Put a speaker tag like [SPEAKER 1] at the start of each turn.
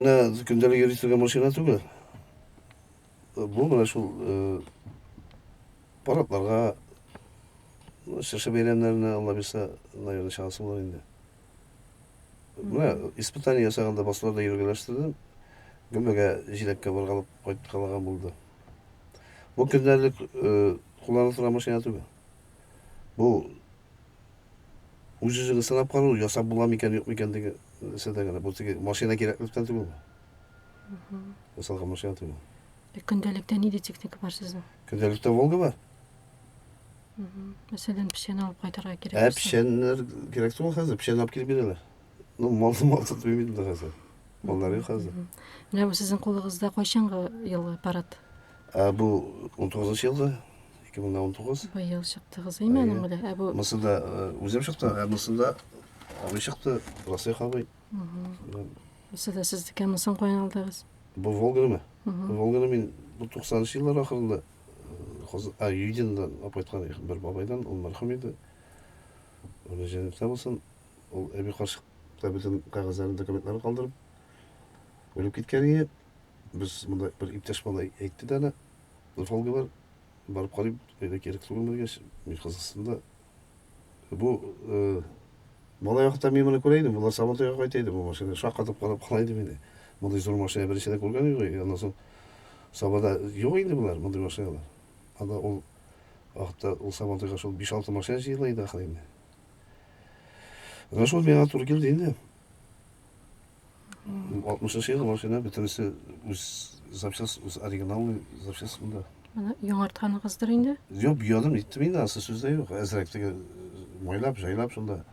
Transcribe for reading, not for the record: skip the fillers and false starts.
[SPEAKER 1] Менә көндәлек йөри торган машина түгел. Бу менә шул парадларга, чыршы бәйрәмнәренә, Алла бирсә, наверное, чыгасы булыр инде. Менә испытание ясаганда басуларда йөргәләштердем. Гөмбәгә, җиләккә баргалап кайткалаган булды. Бу көндәлек куллана торган машина түгел. Бу Үз-үзеңне сынап карау, ясап була микән, юк микән дигән нәрсәдә генә. Бу теге машина кирәклектән түгел бу. Ясалган машина түгел.
[SPEAKER 2] Ә көндәлектә нинди техника бар сезнең?
[SPEAKER 1] Көндәлектә Волга бар.
[SPEAKER 2] Мәсәлән, печән алып кайтырга кирәк.
[SPEAKER 1] Ә печәннәр кирәк түгел хәзер, печән алып килеп бирәләр. Ну, мал мал тотмыйм инде хәзер. Маллар юк хәзер.
[SPEAKER 2] Менә бу сезнең кулыгызда кайчангы елгы аппарат?
[SPEAKER 1] Ә бу 19 елгы. 2019.
[SPEAKER 2] Быел чыктыгыз, әйме аның белән? Ә бу
[SPEAKER 1] Монысында үзем чыкты, ә монысында абый чыкты, Расыйх абый.
[SPEAKER 2] Монысы да сезнеке, монысын каян алдыгыз?
[SPEAKER 1] Бу Волганымы? Волганы мин бу 90 еллар ахырында а, Юдиндан алып кайткан бер бабайдан, ул мәрхүм иде. Аны җәннәттә булсын. Ул әби карчык та бөтен кәгазьләрен, документларын калдырып үлеп киткән иде. Без монда бер иптәш малай әйтте дә әнә, Волга бар, Барып карыйм, өйдә кирәк түгелме дигәч, мин кызыксындым да. Бу э, малай вакытта мин моны күрә идем, болар Сабантуйга кайта иде бу машина. Шаккатып карап кала идем инде. Мондый зур машина беренче дә күргән юк. Аннан соң Сабада юк инде болар, мондый машиналар. Анда ул вакытта ул Сабантуйга шул 5-6 машина җыела иде ахыры инде. Менә шул миңа туры килде инде. 60 ел машина бөтенесе үз запчасть, үз оригиналный запчасть монда.
[SPEAKER 2] Моны яңартканыгыздыр инде?
[SPEAKER 1] Юк, буядым, иттем инде, анысы сүз дә юк. Әзрәк теге майлап, җайлап шунда.